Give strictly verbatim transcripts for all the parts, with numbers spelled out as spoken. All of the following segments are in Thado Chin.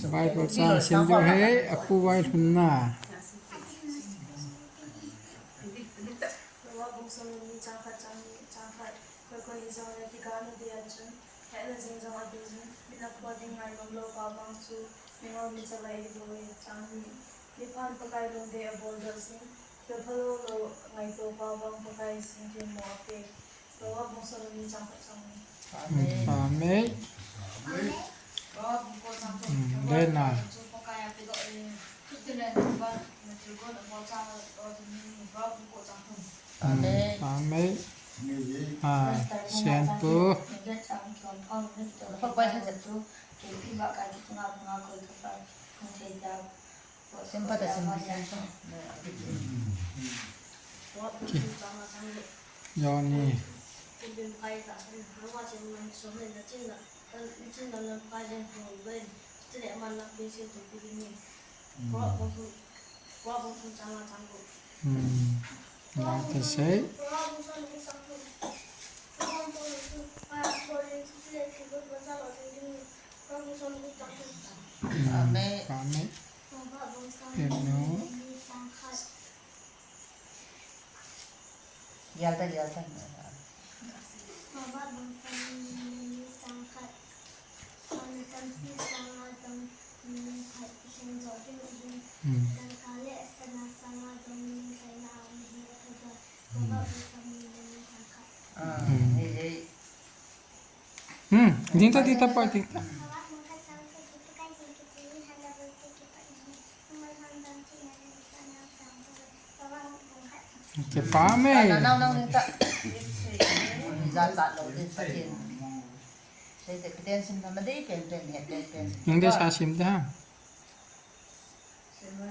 Bible chang sim diu ahi, apu vailhunna. Proverbs bung som le ni chang khat, chang ni, chang khat. Koi koi hijongle thiganu dia chun hetna jing jong abeiyin, min aphal ding ngainom loupa vang chu mingol michalai ahibouve. Chang ni, miphan Pakai lungdei abol doh jin, thil phalou lou ngaito pa vang Pakai in themmo apei. Proverbs bung som le ni chang khat, chang ni. Amen. Amen. Proverbs bung ko chang thum. Hmm, Pakai then, ah, chu Pakai a pedoh in, thupte le thupban, na thilgon abol chang lo ding ahi. Proverbs bung ko chang thum. Amen. Amen. Ah, Sian Pu. Simpa ta simpa. Johnny. Hmm. What to say? Amen. Amen. Amen. Yalta, yalta. Hmm. Hmm. Ding ta, ding ta, pa, ding ta. Kipa me. Nang, nang, nang, ta. Za, za, lo, din, sa, din. Sa, sa, kiten sim na, ma, dei, pen, pen, he, pen, pen. Nang dei sa sim da.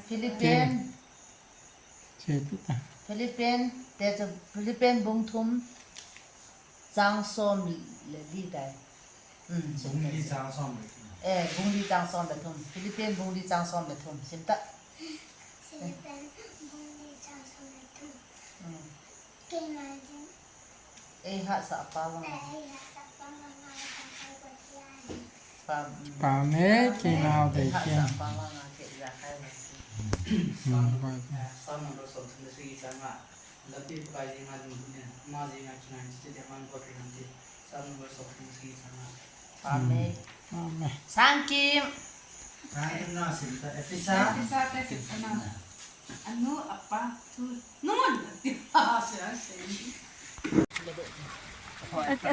Philippian. Sim da. Philippian, te chu Philippian bung thum, chang som le li tai. Hmm, sim ta. Bung li chang som le thum. Eh, bung li chang som le thum. Philippian bung li chang som le thum. Sim ta. Philippian bung li chang som le thum. Hmm. Kei ngai ding. Ei hahsat pa vang. Ei hahsat pa vang a, Pakai Pathen. Pa, mm. Pa me, kei nau dei. Ei hahsat pa vang a, kei ja kai le. Hmm, pa. Psalm number som thum le sagi chang nga. Lampi Pakai jenga lunglut in, ama jenga kingai in, chuti dia man Pathen lampi. Psalm number som thum le sagi chang nga. Amen. Amen. Sangkim. Sangkim na sim ta, Ephesa. Ephesa te sim ta na. Anu, apa, tu, nun. Sia, sia.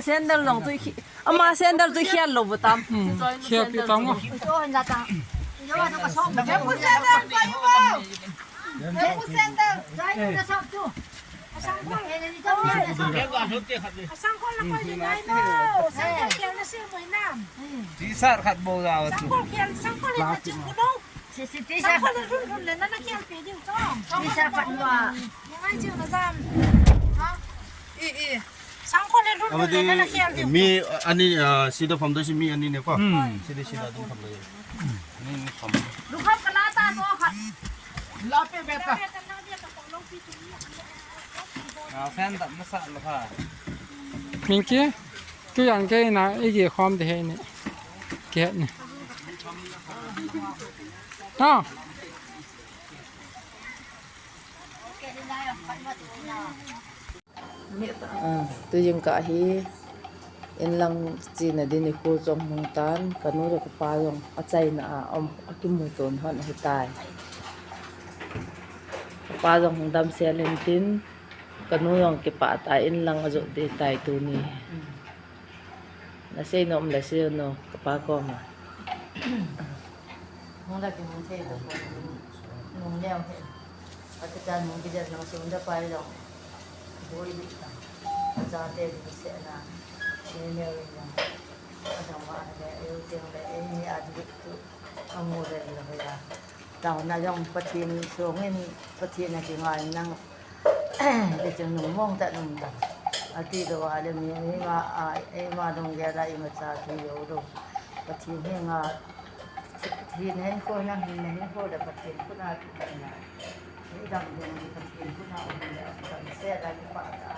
Sandal long tu khi, ama sandal tu khial lou bu tam. Hmm, khial pi tam ngo. Tu na ta. Yo, tu ka song. Jempu sandal, jai mo. Jempu sandal, jai mo na sa tu. Asangkhol, eh, ni jong ni na sa. Asangkhol na koi ni jai mo. Sangkhol khial na si mo nam. T-shirt khat bou jao chu. Sangkhol khial, sangkhol na ching ko no. Si, si, T-shirt. Sangkhol le lhun lhun le nana kial pe diu chong. T-shirt khat lua. Ni ngai chiu na jam. Ha? I, i. Sangkhol le lhun lhun le nana kial diu. Mi ani, ah, sida pham doi si mi ani ne ko. Hmm. Sida, sida ding pham doi. Ni, ni pham. Lu kham kala ta to khat. La pe be ta. Ah, fan tah masa lo ha. Minki. Tu yang ke na, i ke khom de he ni. Ke ni. Ha. Ah, tu jing ka hi, in lang chena ding nikho jong hung tan, ka nu le ka pa jong achaina a um, akimu ton hon ahi tai. Ka pa jong hung damsel in tin, ka nu jong kipah tai, in lang ajot ding tai tuni. Na sei nom le sei nom, ka pa koma. Nung la ki nung thei lo ko. Nung leo he. Ati cha nung ki ja nung sunda pai lo. Boi di ta. Cha te di se na. Ni leo ri na. Adang ma le, eu teng le, ei ni a di tu. Amu le lo ya. Taona jong Pathen sungin, Pathen a kingai nang, le chun nung mong ta nung ta. Ati lou a le mi, eima, a, eima lunggel a imacha ti lou lou. Pathen henga, Pathen hinkho nang hin, hinkho le Pathen khut a kipatna. Idam ding Pathen khut a um le, damsel a kipah ta.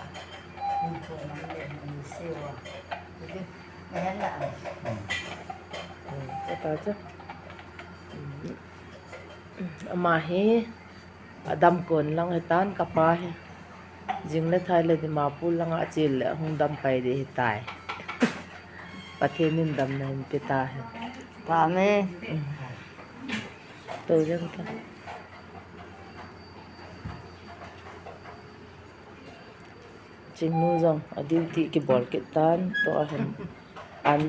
Hinkho nang le, nang le sewa. Ati, nahen na. Hmm. Hmm, ta chu. Ama hi adam kon lang hitan, kapa hi. Jing le thai le Dimapur langa achil le hung dam pai ding hitai. Pathen in damna hin pe tahen. Amen. To jeng ta. Chingnu jong a duty kibol kit tan, tua hin an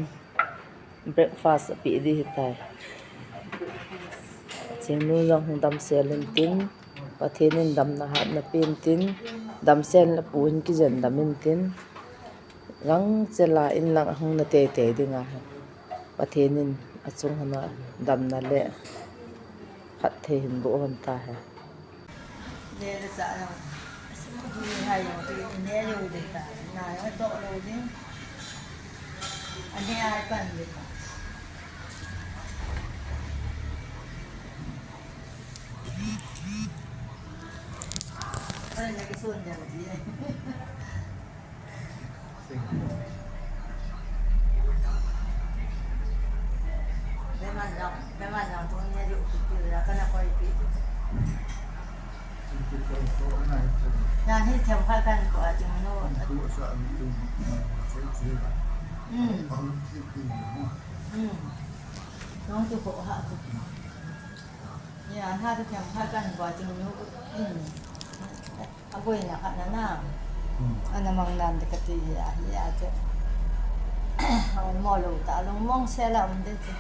breakfast ape ding hitai. Chingnu jong hung damsel intin, Pathen in damna hatna pe intin, damsel na pu hin kijen dam intin, gangchela in lang ahung na teitei dinga hin Pathen in achung hina damna le phatthei hin boh hon tahen. Aboina khat na na. Hmm. Ana mang nan de kati hi a hi a chu. Hau mo lo ta lungmong se la um de chu.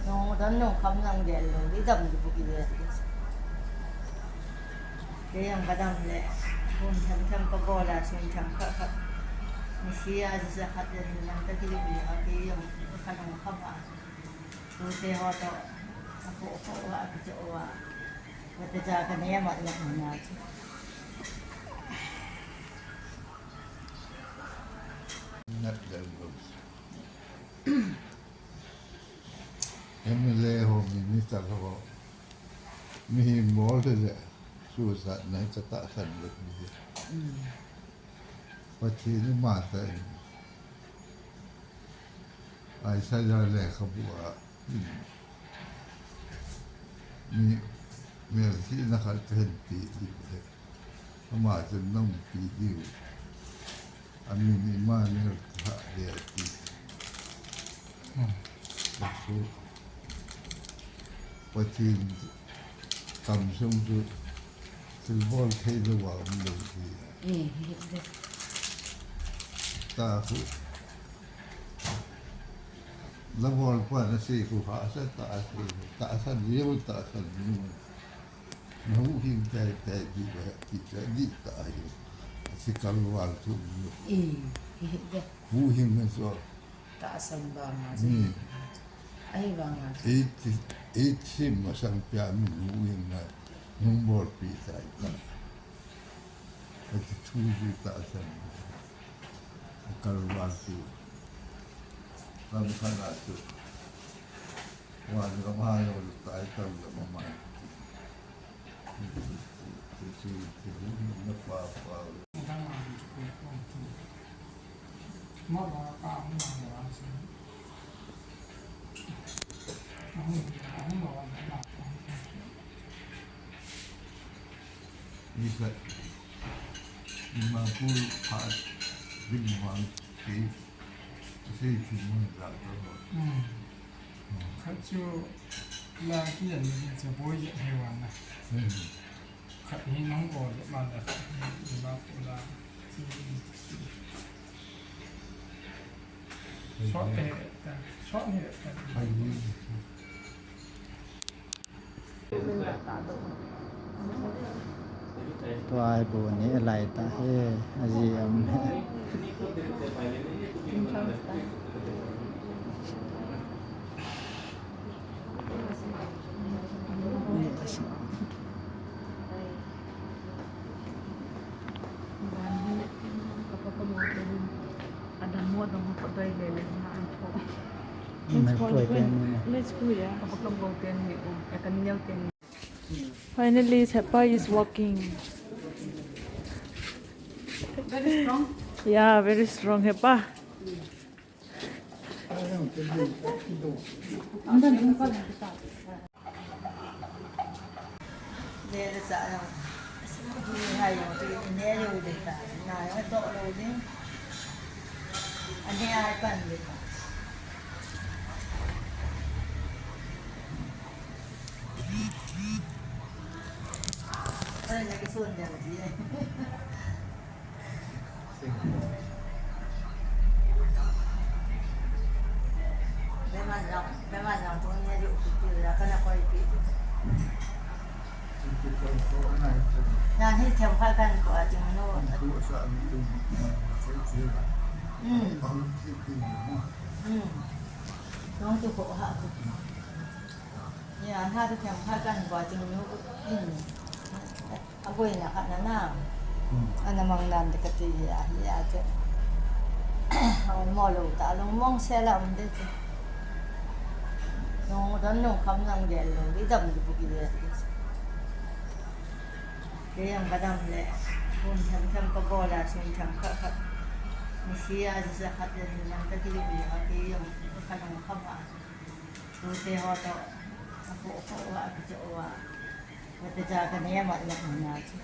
Nung dam nung kham nang gel lo, i dam di bu ki ve. Kei jong ka dam le, bun tham tham ka bol a, sun tham kha kha. Ni si a ji sa khat le ni lang ka ti bi a, kei jong ka nung kham a. Tu te ho to, a ko ko wa, a ko wa. Wa te ja ka ne ma na na chu. Nat dal go. M L A ho, minister ho, mihem bol te le, suicide na ka tahsan le mi. Mm. Pathen in ama ta in. Isaiah lekhabu a, mi, melchihna khat kahin pe diu ahi. Ama chun nahung pe diu. Amin Immanuel kaha ding ati. Hmm. Pathen kamsung chu thilbol thei lou a um lou hi. Eh, hi, hi. Ta khu. La bol pa na sei khu hahsa ta sei. Tahsan jeng, tahsan jeng. Na huhhing tai tai di ba ti ta di ta hi. Si kalval tu. Eh, hi, hi, hi. Huhhing na so. Tahsan vanga. Hmm. Ahi vanga. Eighty, eighty masang pia mi huhhing na. Nung bol pi tai ta. Ati thu ji tahsan. Kalval tu. Kam khat a tu. Wa ni kam ha yo tai tam la ma ma. Ti, ti, ti, ti, ti, na pa, pa. Ni sa, ni ma pu pa, ni ma pu, si, si, si, mo la to. Hmm. Khat chu la ki yan ni chu boi ye he wa na. Hmm. Khat hi nong bol ye ma la, khat hi ni ma pu la. Short te, short ni ta. Tua hi bu ni lai ta he, aji am he. Let's go, yeah. Finally, Sepa is walking. Very strong. Yeah, very strong, Sepa. Nele cha jong. Ni hai jong chu ne lou ding ta. Na jong toh lou ding. Ani ai pan ding ta. Ai, na kisun jong ji. Yan hi themkhat kan ko a ching nu. Hmm. Hmm. Nong tu ko ha tu. Yan ha tu themkhat kan ko a ching nu. Hmm. Aboina khat na na. Hmm. Ana mang nan te kati hi a, hi a chu. Hon mo lou ta, lungmong se la um de chu. Nong don nong kham nang gel lou, i dam di bu ki de. Kei jong ka dam le. Hun them them ka bol a, sun them khat khat. Ni sia ji sa khat de ni nang ka ti bi ha, kei jong ka nong kham a. Tute ho toh, apoh poh uva, akichoh uva. Kati cha kani amat mat na chu.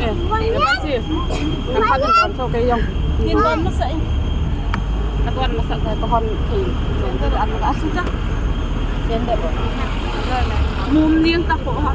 Eh, eh, kasi, ang pagkakan sa kayo. Hindi masa eh. Katuan masa tayo, tuhon kayo. Sender, ano ka? Sender. Mum niyang tako, ha?